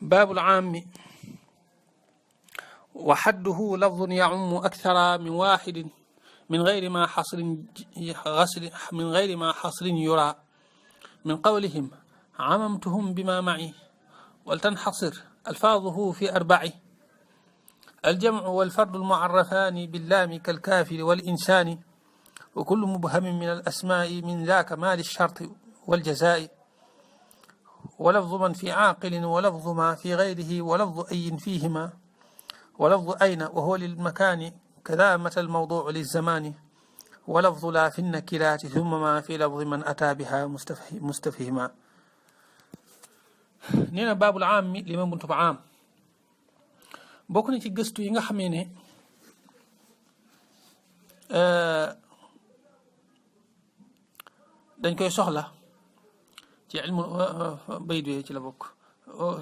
باب العام وحده لفظ يعم أكثر من واحد من غير ما حصر يرى من قولهم عممتهم بما معي ولتنحصر ألفاظه في أربع الجمع والفرد المعرفان باللام كالكافر والإنسان وكل مبهم من الأسماء من ذاك ما للشرط والجزاء ولفظ من في عاقل ولفظ ما في غيره ولفظ أي فيهما ولفظ أين وهو للمكان كذا متى الموضوع للزمان ولفظ لا في النكرات ثم ما في لفظ من أتى بها مستفهما nee na baabul aam mi li ma buntu ba am bokk na ci gëstu yi nga xamee ne dañ koy soxla ci ilmu baydu ci la bokk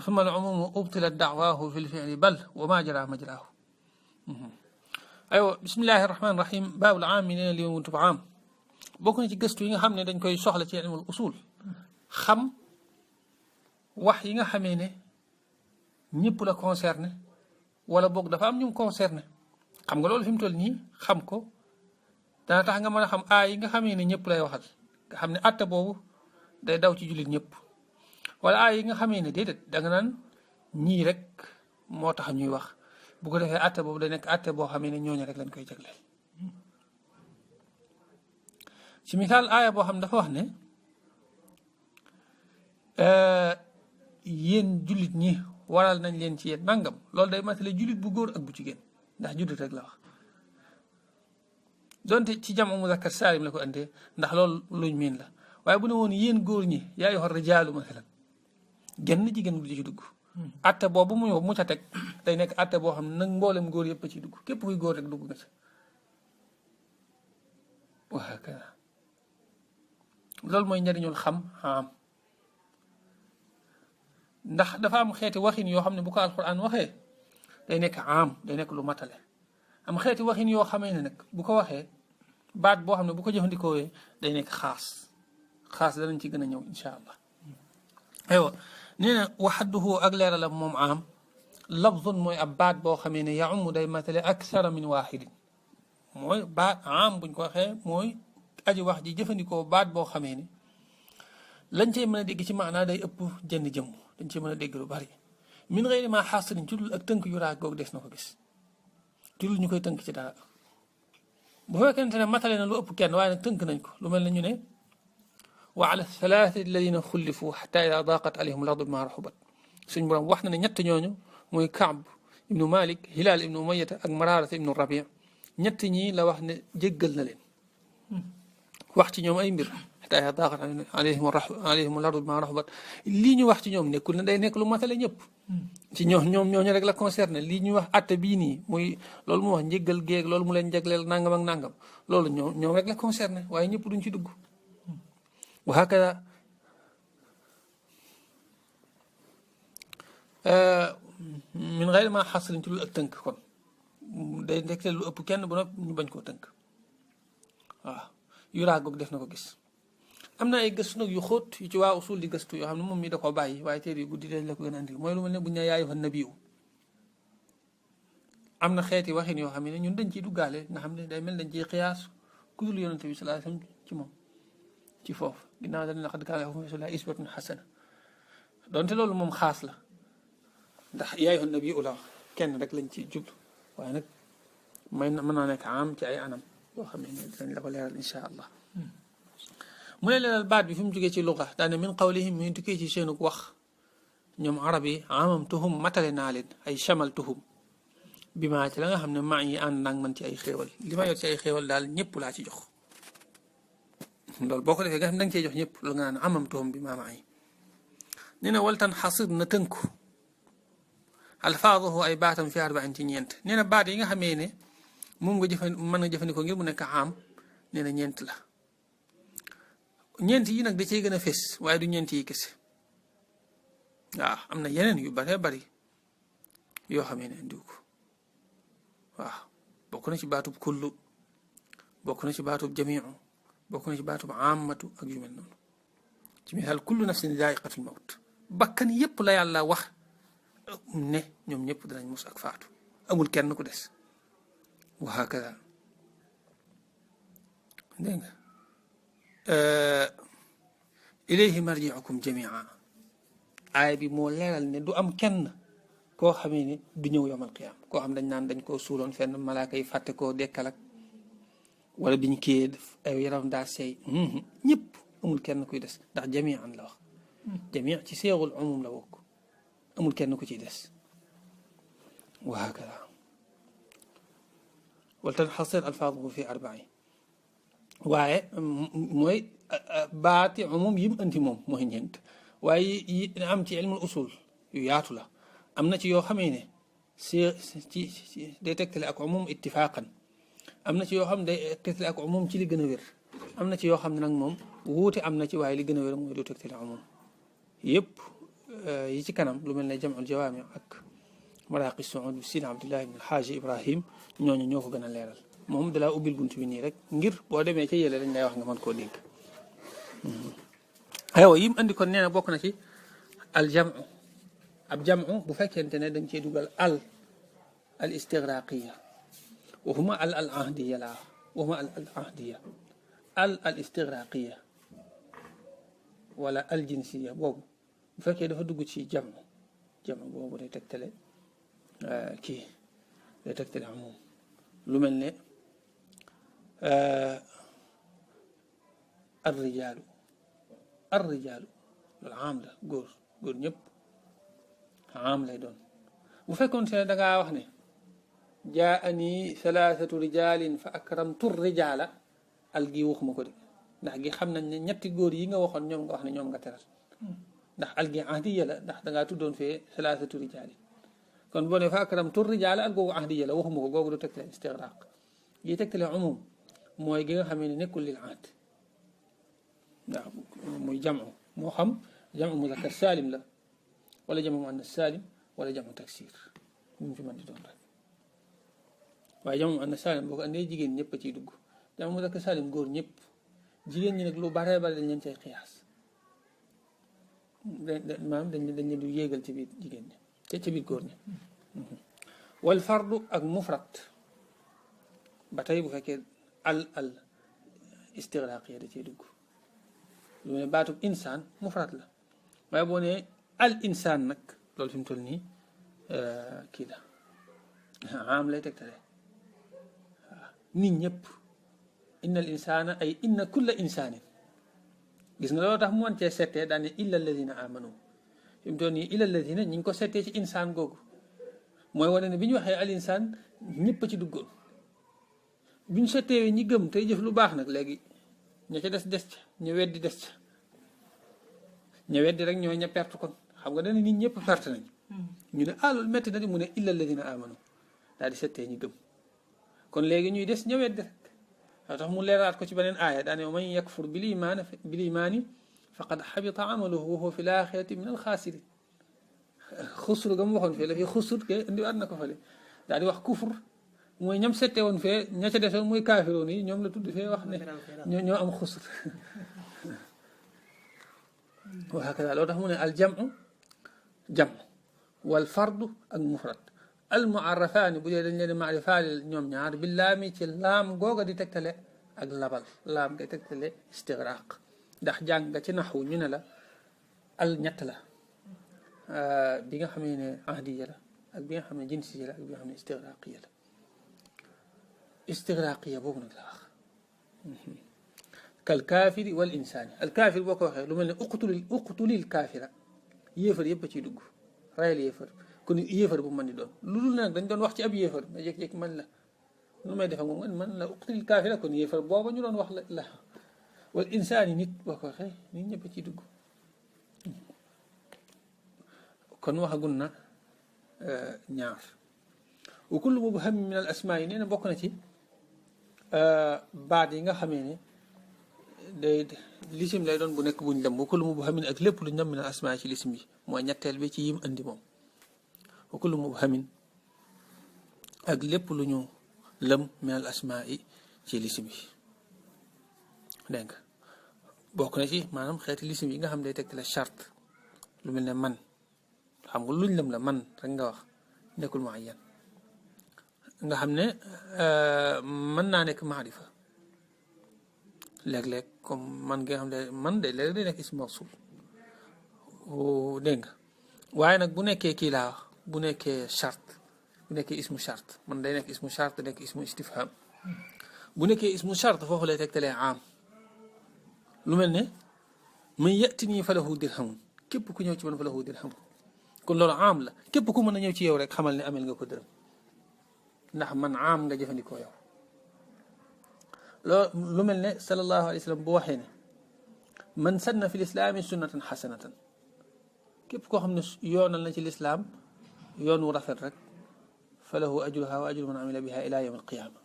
summa al umumu ubtila da'waahu fi lfi'li bal wa ma jara majraahu aywa bismillahi rahmaani rahim baabul aam mi nee na li ma buntu ba am bokk na ci gëstu yi nga xam ne dañ koy soxla ci ilmul usul xam wax yi nga xamee ne ñëpp la concerné wala boog dafa am ñu concerné xam nga loolu fi mu toll nii xam ko dana tax nga mën a xam aay yi nga xamee ne ñëpp lay waxal nga xam ne atte boobu day daw ci jullit ñëpp wala aay yi nga xamee ne déedéet da nga naan ñii rek moo tax ñuy wax bu ko defee atte boobu day nekk atte boo xamee ne ñooñu rek lañ koy jagleel ci misaal aaya boo xam dafa wax ne yéen jullit ñi waral nañ leen ci yéen nangam loolu day matale jullit bu góor ak bu jigéen ndax jullit rek la wax donte ci jamu muzakkar saalim la ko andee ndax loolu luñ miin la waaye bu ne woon yéen góor ñi yaa ayyuha rijaalu masalan genn jigéen bu ci dugg atte boobu mu ca teg day nekk atte boo xam ne nag mboolem góor yëpp a ciy dugg képp kuy góor rek dugg nga ci waa kay loolu mooy njëriñul xam ndax dafa am xeeti waxin yoo xam ne bu ko alquran waxee day nekk day nekk lu matale am xeeti waxin yoo xamee ne nag bu ko waxee baat boo xam ne bu ko jëfandikoo day nekk xaas danañ ci gën a ñëw insha allah aywa nee na waxadduhu ak leeralam moom lafzun mooy ab baat boo xamee ne yaum day matale aksara min waahidin mooy baat buñ ko waxee mooy aji wax ji jëfandikoo baat boo xamee ne lañ cey mën a dégg ci maanaa day ëpp jënn jëmm dañ ci mën a dégg lu bari min xëy ma xaasariñ ci dul ak tënk yu raag googu des na ko gis ci dul ñu koy tënk ci dara bu fekkente ne matale na lu ëpp kenn waaye nag tënk nañ ko lu mel ne ñu ne wa ala thalathati alladina xullifu xata ida daqat alayhim lardu bima raxubat suñ borom wax na ne ñett ñooñu mooy Kaab ibnu Malik Hilaal ibnu Umayyata ak Maraarata ibnu Rabia ñett ñii la wax ne jéggal na leen wax ci ñoom ay mbir xataa ida daqat alayhim lardu bima raxubat lii ñu wax ci ñoom nekkul ne day nekk lu matale ñëpp ci ñooñu rek la concerné lii ñu wax atte bii nii muy loolu mu wax njéggal géeg loolu mu leen jagleel nangam ak nangam loolu ñoom rek la concerné waaye ñëpp duñ ci dugg wa hakada min xayri ma xasrin ci lu ak tënk kon day nekk lu ëpp kenn bu noppi ñu bañ koo tënk waaw yu raagoog def na ko gis am na ay gëstu nag yu xóot yu ci waa usul di gëstu yoo xam ne moom mii da koo bàyyi waaye téere yu guddi dañ la ko gën a andi mooy lu mel ne bu ñu nee yaa ayyuhan nabiyyu am na xeeti waxin yoo xam ne ñun dañ ciy duggaale nga xam ne day mel dañ ciy xiyaas ku dul yonente bi sallallahu alayhi wasallam ci moom ci foofu ginnaaw dañ laqad kaana lakum fi rasuulillaahi uswatun hasana donte loolu moom xaas la ndax yaa ayyuhan nabiyyu la kenn rek lañ ci jublu waaye nag mën naa nekk ci ay anam yoo xam ne dinañ la ko leeral insha allah mu ne leeral baat bi fi mu jógee ci luga daane min qawlihim mu tukkee ci seenug wax ñoom arab yi amamtuhum matale naa leen ay chamaltuhum bi maa ci la nga xam ne maa ngi ànd naag man ci ay xéewal li ma yor ci ay xéewal daal ñëpp laa ci jox loolu boo ko defee nga xam ne da nga cey jox ñëpp loolu nga naan amamtuhum bi maa yi nee na waltan xasir na tënku alfaaduhu ay baatam fi arba'in ci ñeent nee na baat yi nga xamee ne moom nga mën nga jëfandikoo ngir mu nekk nee na ñeent la ñeent yi nag da cey gën a fés waaye du ñeent yi kese waaw am na yeneen yu baree bari yoo xamee ne indiw ko waaw bokk na ci baatub kullu bokk na ci baatub jamiu bokk na ci baatub amatu ak yu mel noonu ci misaal kullu nafsin zaa'iqatul mawt bakkan yépp la yàlla wax ne ñoom ñëpp danañ mos ak faatu amul kenn ku des wa hakada dégg nga ilayhi marji'ukum jami'a aaya bi moo leeral ne du am kenn koo xamee ne du ñëw yawmal qiyaam koo xam dañ naan dañ koo suuloon fenn malaaka yi fàtte koo dekkal ak wala biñ kii ay yaram daa seey ñëpp amul kenn kuy des ndax jami'an la wax jami' ci seexul umum la bokk amul kenn ku ciy des wa hakada wal tanxasir alfaaduhu fi arbain waaye mooy baati umum yim andi moom mooy ñeent waaye yi am ci ilmul usul yu yaatu la am na ci yoo xamee ne ci day tegtale ak umum ittifaqan am na ci yoo xam ne day tegtale ak umum ci li gën a wér am na ci yoo xam ne nag moom wuute am na ci waaye li gën a wér mooy du tegtale umum yëpp yi ci kanam lu mel ne jam'ul jawaami ak maraaqi suud bi Sidi Abdullah ibn Xaaji Ibrahim ñooñu ñoo ko gën a leeral moom dalaa ubbil bunt bi nii rek ngir boo demee ca yële dañ lay wax nga mën koo dégg aywa yim andi kon nee na bokk na ci al jamu ab jamu bu fekkente ne dañ cee dugal al istigraqiya waxuma al ahdiya laa waxuma al ahdiya al istigraqiya wala al jinsiya boobu bu fekkee dafa dugg ci jamu boobu day tegtale kii day tegtale amum lu mel ne ar rijaalu loolu am la góor ñëpp am lay doon bu fekkoon se da ngaa wax ne jaani thalathatu rijalin fa akramtu rijaala al gi waxuma ko de ndax gi xam nañ ne ñetti góor yi nga waxoon ñoom nga wax ne ñoom nga teral ndax al gi ahdiya la ndax dangaa tuddoon fee thalathatu rijalin kon boo ne fa akramtu rijaala al googu ahdiya la waxuma ko googu du tegtale istigraq yi tegtale umum mooy gi nga xamee ne nekkul lil ahd waaw muy jamu moo xam jamu muzakkar salim la wala jamu muannas salim wala jamu taksir bu mu fi mën di doon rek waaye jamu muannas salim boo ko andee jigéen ñëpp a ciy dugg jamu muzakkar salim góor ñëpp jigéen ñi nag lu bare bare dañ leen cay xiyaas maanaam dañ leen du yéegal ci biir jigéen ñi ci biir góor ñi wal fardu ak mufrat ba tey bu fekkee al istigraqiya da cee dugg lu ne baatub insaan mufrat la waaye boo ne al insaan nag loolu fi mu toll nii kii la am lay tegtale waaw nit ñëpp inna al insaana ay inna kulla insaanin gis nga loolu tax mu mën cee settee daane illa alladina amanu fi mu toll nii illa alladina ñi ngi ko settee ci insaan googu mooy wane ne bi ñu waxee al insaan ñëpp a ci duggoon bi ñu settee ñi gëm tey jëf lu baax nag léegi ña ca des ca ñu weddi des ca ña weddi rek ñooy ña perte kon xam nga dana nit ñëpp perte nañ ñu ne loolu métti na di mu ne illa alladina amanu daal di settee ñi gëm kon léegi ñuy des ña weddi rek waaw tax mu leeraat ko ci beneen aaya daane man yakfur bil imaani faqad xabita amaluhu wa huwa fi l axirati min al xaasirin xusur ga mu waxoon fee la fi xusur ke indiwaat na ko fale daal di wax kufur mooy ñam sette woon fee ña ca desoon muy kaafiroon yi ñoom la tudd fee wax ne ñoo am xusur wa hakada loolu tax mu ne al jamu wal fardu ak mufrad al muarrafaani bu dee dañ leen maarifaal ñoom ñaar bi laami ci laam googa di tegtale ak labal laam ngay tegtale istigraq ndax jàng nga ci naxwu ñu ne la al ñett la bi nga xamee ne ahdiya la ak bi nga xam ne jinsiya la ak bi nga xam ne istigraqiya la istigraqiya boobu nag la wax kal kaafiri wal insaani al kaafir boo ko waxee lu mel ne uqtulil kaafira yéefar yëpp a ciy dugg rayal yéefar kon yéefar bu mën di doon lu dul nag dañ doon wax ci ab yéefar nga jékki-jékki man la lu may def ak moom man la uqtulil kaafira kon yéefar booba ñu doon wax la wal insaani nit boo ko waxee nit ñëpp a ciy dugg kon waxagun na ñaar wa kullu mubham min al asmaa yi nee na bokk na ci baat yi nga xamee ne day lisim lay doon bu nekk buñ lëm wa kullu mubhamin ak lépp luñ lëm min al asmaa ci lisim yi mooy ñetteel bi ci yim andi moom wa kullu mubhamin ak lépp lu ñu lëm min al asmaa yi ci lisim yi dégg nga bokk na ci maanaam xeeti lisim yi nga xam day tegtale charte lu mel ne man xam nga luñ lam la man rek nga wax nekkul muayyan nga xam ne mën naa nekk maarifa léeg-léeg comme man nga xam ne man de léeg day nekk ismu mawsul dégg nga waaye nag bu nekkee kii laa wax bu nekkee charte bu nekkee ismu charte man day nekk ismu charte nekk ismu istifham bu nekkee ismu charte foofu lay tegtalee am lu mel ne man yati nii fa lahu dirhamun képp ku ñëw ci man fa lahu dirhamun kon loolu am la képp ku mën a ñëw ci yow rek xamal ne amel nga ko dërëm ndax man am nga jëfandikoo yow loolu lu mel ne sallallahu alayhi wa sallam bu waxee ne man sanna fi lislaami sunnatan xasanatan képp koo xam ne yoonal na ci lislaam yoon wu rafet rek fa lahu ajruha wa ajru man amila biha ila yawm alqiyama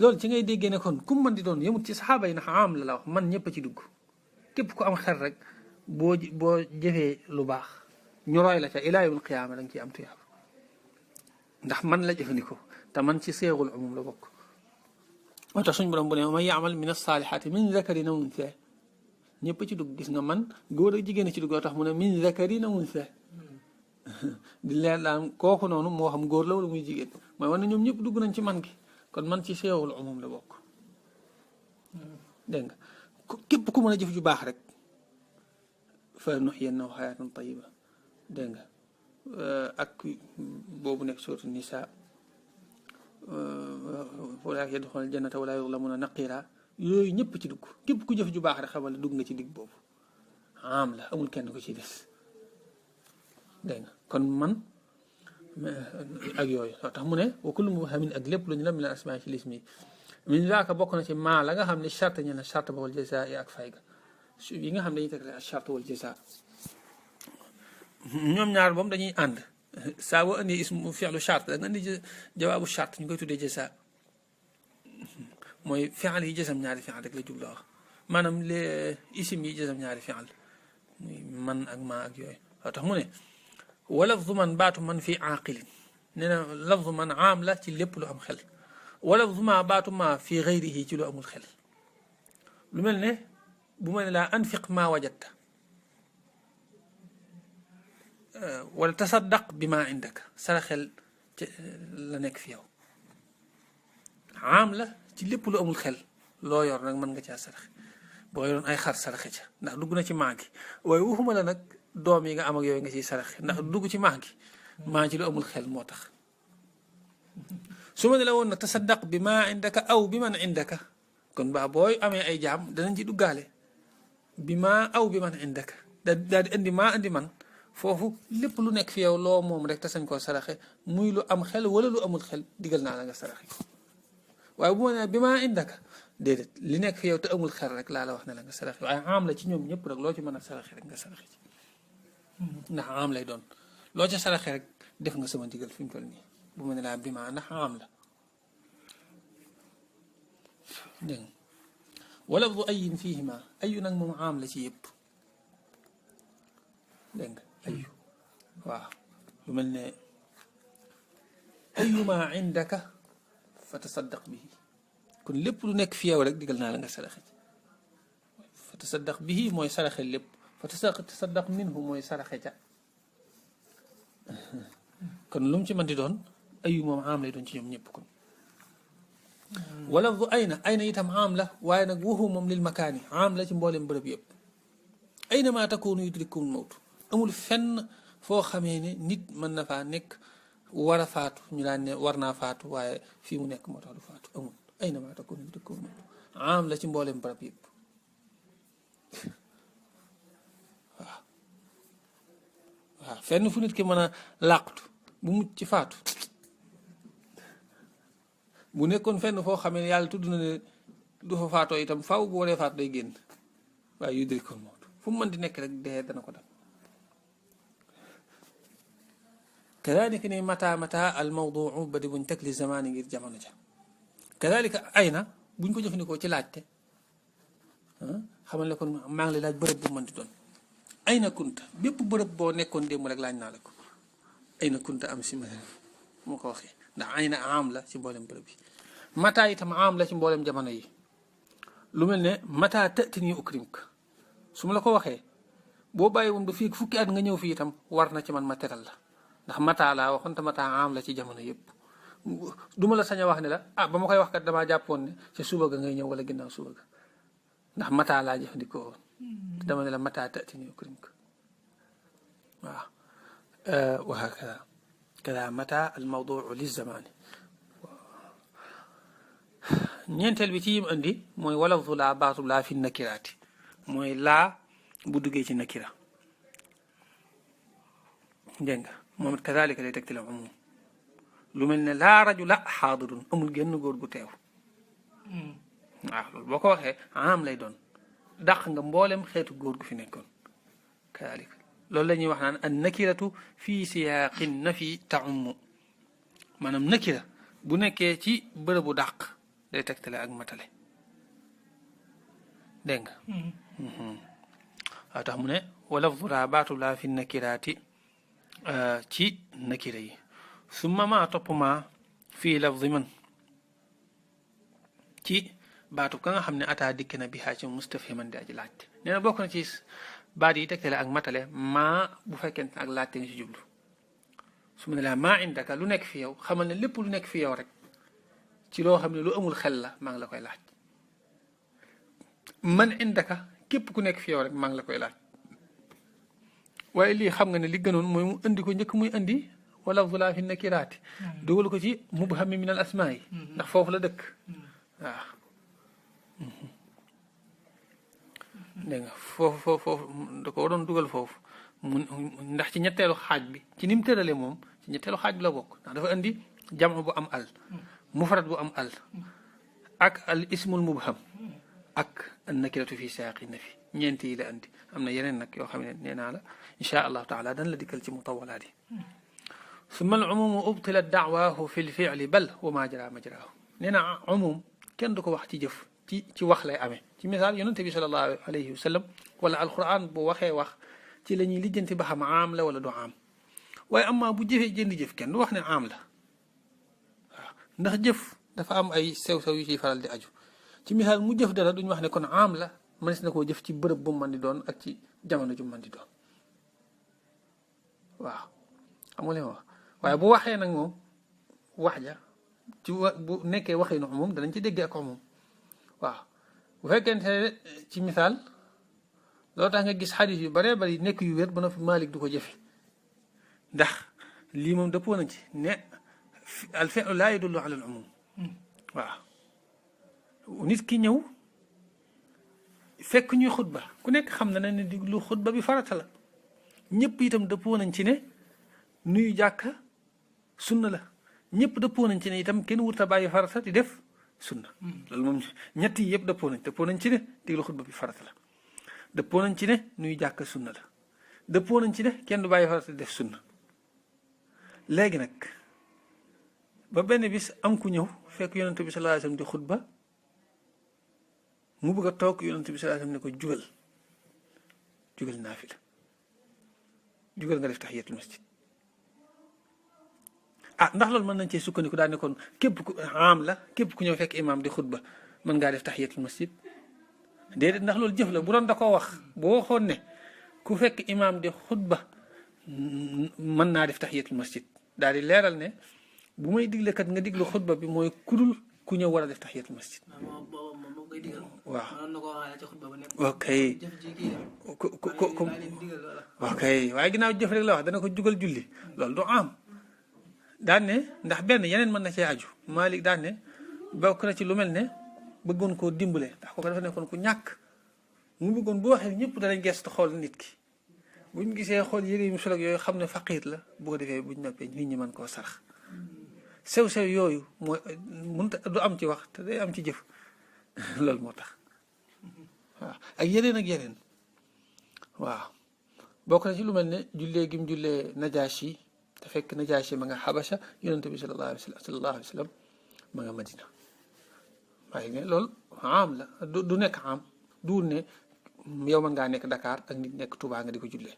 loolu ci ngay déggee ne kon ku mën di doon yemut ci saxaaba yi ndax am la wax man ñëpp a ci dugg képp ku am xel rek boo jëfee lu baax ñu roy la ca ila yawm alqiyama da nga ciy am tuyaaba ndax man la jëfandikoo te man ci seexul umum la bokk moo tax suñ borom bu ne man yaamal min as-saalihaati min zakarin aw unsaa ñëpp ci dugg gis nga man góor ak jigéen ci dugg moo tax mu ne min zakarin aw unsaa di leen daan kooku noonu moo xam góor la wala muy jigéen mooy wane ñoom ñëpp dugg nañ ci man gi kon man ci seexul umum la bokk dégg nga képp ku mën a jëf ju baax rek fa nuhyiyannahu hayaatan tayyiba dégg nga ak boobu nekk suuratu nisaa ulaa'ika yadxuluuna al-jannata wa laa yuzlamuuna naqiira yooyu ñëpp ci dugg képp ku jëf ju baax rek xamal ne dugg nga ci digg boobu am la amul kenn ko ci des dégg nga kon man ak yooyu loo tax mu ne wa kullu mubhamin ak lépp lu ñu la min al-asmaa ci lismi min zaaka bokk na ci maa la nga xam ne charte ñu ne charte ba wal jazaa ak fay ga yi nga xam ne dañuy teg ak charte wal jazaa ñoom ñaar moom dañuy ànd saa boo indi ismu fi'lu charte da nga indi jawaabu charte ñu koy tuddee jazaa mooy fi'al yi jësam ñaari fi'al rek la jublu wax maanaam les isim yi jësam ñaari fi'al muy man ak maa ak yooyu loo tax mu ne wa lafzu man baatu man fii aaqilin nee na lafzu man aam la ci lépp lu am xel wa lafzu maa baatu maa fii gayrihi ci lu amul xel lu mel ne bu ma ne laa anfiq maa wajadta wala tasaddaq bi maa indaka saraxel la nekk fi yow aam la ci lépp lu amul xel loo yor nag mën nga caa saraxe boo yoroon ay xar saraxe ca ndax dugg na ci maa gi waaye waxuma la nag doom yi nga am ak yooyu nga ciy saraxe ndax dugg ci maa gi maa ci lu amul xel moo tax su ma ne la woon nag tasaddaq bi maa indaka aw bi man indaka kon baa booy amee ay jaam danañ ci duggaale bi maa aw bi man indaka daal di indi maa indi man foofu lépp lu nekk fi yow loo moom rek te sañ koo saraxe muy lu am xel wala lu amul xel digal naa la nga saraxe ko waaye bu ma nee bi maa indaka déedéet li nekk fi yow te amul xel rek laa la wax ne la nga saraxe waaye am la ci ñoom ñëpp rek loo ci mën a saraxe rek nga saraxe ci ndax am lay doon loo ca saraxe rek def nga sama digal fi mu toll nii bu ma ne laa bi maa ndax am la dégg nga wala bu ayin fiihima ayu nag moom am la ci yëpp dégg nga ayu waaw lu mel ne ayuma indaka fa tasaddaq bihi kon lépp lu nekk fi yow rek digal naa la nga saraxe ci fa tasaddaq bihi mooy saraxe lépp fa tasaddaq minhu mooy saraxe ca kon lu mu ci mën di doon ayu moom am lay doon ci ñoom ñëpp kon wala bu ayna itam am la waaye nag waxu moom lil makaani am la ci mboolem bërëb yëpp ayna maa takuunu yudrikkumul mawt amul fenn foo xamee ne nit mën na faa nekk war a faatu ñu daan ne war naa faatu waaye fii mu nekk moo tax du faatu amul ayna maa takuunu yudrikkumul mawt am la ci mboolem bërëb yëpp waaw waaw fenn fu nit ki mën a làqtu bu mucc ci faatu bu nekkoon fenn foo xamee ne yàlla tudd na ne du fa faatoo itam faw bu waree faatu day génn waaye yudrikul mawt fu mu mën di nekk rek dee dana ko def kadalika ni mata al mawduu ba di buñ teg li zamaani ngir jamono ja kadalika ayna buñ ko jëfandikoo ci laajte xamal ne kon maa ngi lay laaj bërëb bu mën di doon ayna kunta bépp bërëb boo nekkoon démb rek laaj naa la ko ayna kunta am si moo ko waxee ndax ayna am la ci mboolem bërëb yi mata itam am la ci mboolem jamono yi lu mel ne mata tatini ukrimka su ma la ko waxee boo bàyyi woon ba fii fukki at nga ñëw fii itam war na ci man ma teral la ndax mataa laa waxoon te mataa am la ci jamono yëpp duma la sañ a wax ne la ba ma koy wax kat damaa jàppoon ne ci suba ga ngay ñëw wala ginnaaw suba ga ndax mataa laa jëfandikoo woon te dama ne la mataa tatini ukrimka waaw wa hakada kada mataa al mawduu li zamani ñeenteel bi ci yim andi mooy walafdu laa baatub laa fi nakiraati mooy laa bu duggee ci nakira dégg nga moom it kadalika lay tegtale umum lu mel ne laa rajula xaadirun amul genn góor gu teew waaw loolu boo ko waxee am lay doon dàq nga mboolem xeetu góor gu fi nekkoon kadalika loolu la ñuy wax naan an nakiratu fii siyaaqin nafi taummu maanaam nakira bu nekkee ci bërëbu dàq day tegtale ak matale dégg nga waaw tax mu ne walafdu laa baatu laa fi nakiraati ci nakira yi summa maa topp maa fii lafdi man ci baatu ka nga xam ne ataa dikk na bi xaa ci mustafhiman di aji laajte nee na bokk na ci baat yi tegtale ak matale maa bu fekkente ak laajte nga ci jublu su ma ne laa maa indaka lu nekk fi yow xamal ne lépp lu nekk fi yow rek ci loo xam ne lu amul xel la maa ngi la koy laaj man indaka képp ku nekk fi yow rek maa ngi la koy laaj waaye lii xam nga ne li gënoon mooy mu indi ko njëkk muy indi wala laa fi nakiraati dugal ko ci mubhami min al asmaa yi ndax foofu la dëkk waaw dégg nga foofu da ko doon dugal foofu mu ndax ci ñetteelu xaaj bi ci ni mu tëralee moom ci ñetteelu xaaj bi la bokk ndax dafa indi jam bu am al mufrad bu am al ak al ismul mubham ak an nakiratu fi saaqi nafi ñeent yi la andi am na yeneen nag yoo xam ne nee naa la insha allahu taala dan la dikkal ci mutawalaat yi summa al umumu ubtila daawaahu fi lfiili bal wa ma jara majraahu nee na umum kenn du ko wax ci jëf ci wax lay amee ci misaal yonente bi sallallahu alayhi wa sallam wala alquran bu waxee wax ci la ñuy lijjanti ba xam aam la wala du aam waaye amma bu jëfee jëndi jëf kenn du wax ne aam la waaw ndax jëf dafa am ay sew-sew yu ciy faral di aju ci misaal mu jëf dara duñu wax ne kon aam la mënees na koo jëf ci bërëb bu mu mën di doon ak ci jamono ju mu mën di doon waaw xam nga li ma wax waaye bu waxee nag moom wax ja ci bu nekkee waxee no moom danañ ci déggee ak moom waaw bu fekkente ne ci misaal loolu tax nga gis xadis yu baree bari nekk yu wér ba noppi Maalik du ko jëfe ndax lii moom dëppoo na ci ne al fi'lu laa yadullu ala al umum waaw nit ki ñëw fekk ñuy xutba ku nekk xam na ne diglu xutba bi farata la ñëpp itam dëppoo nañ ci ne nuyu jàkka sunna la ñëpp dëppoo nañ ci ne itam kenn wurta bàyyi farata di def sunna loolu moom ñett yi yëpp dëppoo nañ ci ne diglu xutba bi farata la dëppoo nañ ci ne nuyu jàkka sunna la dëppoo nañ ci ne kenn du bàyyi farata di def sunna léegi nag ba benn bis am ku ñëw fekk yonente bi sallallahu alayhi wasallam di xutba mu bëgg a toog yonente bi sallallahu alayhi wasallam ne ko jugal naafila jugal nga def tahiyatul masjid ndax loolu mën nañ cee sukkandiku daal ne kon képp ku am la képp ku ñëw fekk imam di xutba mën ngaa def tahiyatul masjid déedéet ndax loolu jëf la bu doon da koo wax boo waxoon ne ku fekk imam di xutba mën naa def tahiyatul masjid daal di leeral ne bu may digle kat nga diglu xutba bi mooy kudul ku ñëw war a def tahiyatul masjid waaw ok ok waaye ginnaaw jëf rek la wax dana ko jugal julli loolu du am daan ne ndax benn yeneen mën na cee aju Malik daan ne bokk na ci lu mel ne bëggoon koo dimbale ndax kooku dafa nekkoon ku ñàkk mu bëggoon bu waxee ñëpp danañ gestu xool nit ki buñ gisee xool yére yi mu sol ak yooyu xam ne faqiir la bu ko defee buñ noppee nit ñi mën koo sarax sew-sew yooyu mooy mënut du am ci wax te day am ci jëf loolu moo tax waaw ak yeneen waaw bokk na ci lu mel ne jullee gim jullee Najaashi te fekk Najaashi ma nga Xabasha yonente bi sallallahu alayhi wa sallam ma nga Madina waaye ne loolu am la du nekk am du ne yow mën ngaa nekk Dakar ak nit nekk Touba nga di ko jullee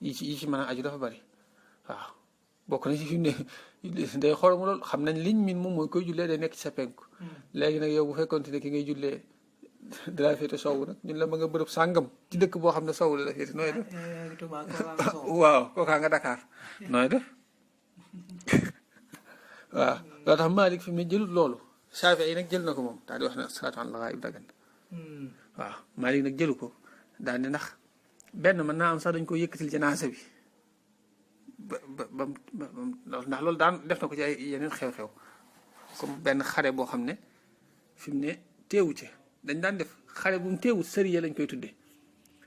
yi ci mën a aju dafa bari waaw bokk na ci fi mu ne day xool mu loolu xam nañ liñ min moom mooy koy jullee day nekk ci sa penku léegi nag yow bu fekkoonte ne ki ngay jullee dalaa féete sowu nag ñun la ma nga bërëb sàngam ci dëkk boo xam ne sowu la féete nooy def waaw kookaa nga Dakar nooy def waaw loo tax Malik fi mu ne jëlut loolu Saafi yi nag jël na ko moom daal di wax ne salaatu ala ghaib dagan waaw Malik nag jëlu ko daal di ndax benn mën naa am sax dañ ko yëkkatil janaasa bi ba ndax loolu daan def na ko ci ay yeneen xew-xew comme benn xare boo xam ne fi mu ne teewu ci dañ daan def xare bu mu teewut sëriya lañ koy tudde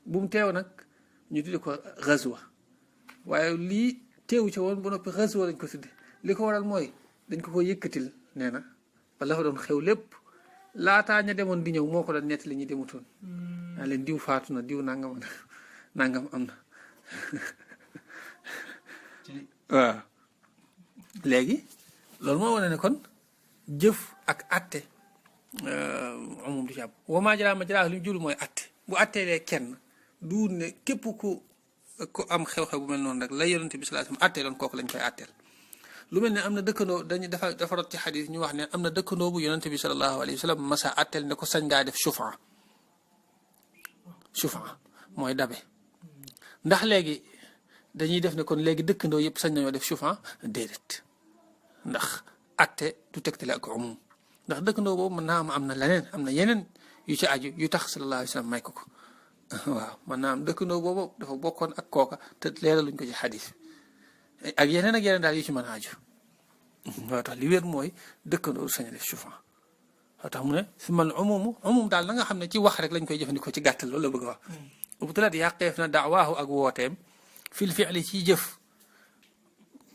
bu mu teew nag ñu tudde ko ghazwa waaye lii teewu ci woon ba noppi ghazwa lañ ko tudde li ko waral mooy dañ ko yëkkatil nee na ba la fa doon xew lépp laataa ña demoon di ñëw moo ko doon nettali ñi demutoon naa leen diw faatu na diw nangam am na waaw léegi loolu moo wane ne kon jëf ak atte amum du ci am wamaa jaraa ma jaraa li mu julu mooy atte bu atteelee kenn du ne képp ku am xew-xew bu mel noonu rek la yonent bi sallallahu alayhi wasallam attee loon kooku lañ koy atteel lu mel ne am na dëkkandoo dafa rot ci xadis ñu wax ne am na dëkkandoo bu yonent bi sallallahu alayhi wasallam masa atteel ne ko sañ ngaa def shufaa mooy dabe ndax léegi dañuy def ne kon léegi dëkkandoo yëpp sañ nañoo def shufaa déedéet ndax atte du tegtale ak umum ndax dëkkandoo boobu mën naa am na leneen am na yeneen yu ci aju yu tax sallallahu alayhi wasallam may ko waaw mën naa am dëkkandoo boobu dafa bokkoon ak kooka te leeraluñ ko ci xadis ak yeneen daal yu ci mën a aju waaw tax li wér mooy dëkkandoo du sañ a def shufaa waaw tax mu ne fi mal umum daal na nga xam ne ci wax rek lañ koy jëfandikoo ci gàttal loolu la bëgg a wax ubtulat yàqeef na daawaahu ak wooteem fil fi'li ci jëf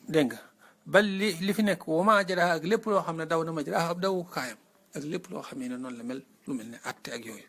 dégg nga bal li fi nekk wama jara ak lépp loo xam ne daw na ma jara ab dawu kaayam ak lépp loo xam ne noonu la mel lu mel ne atte ak yooyu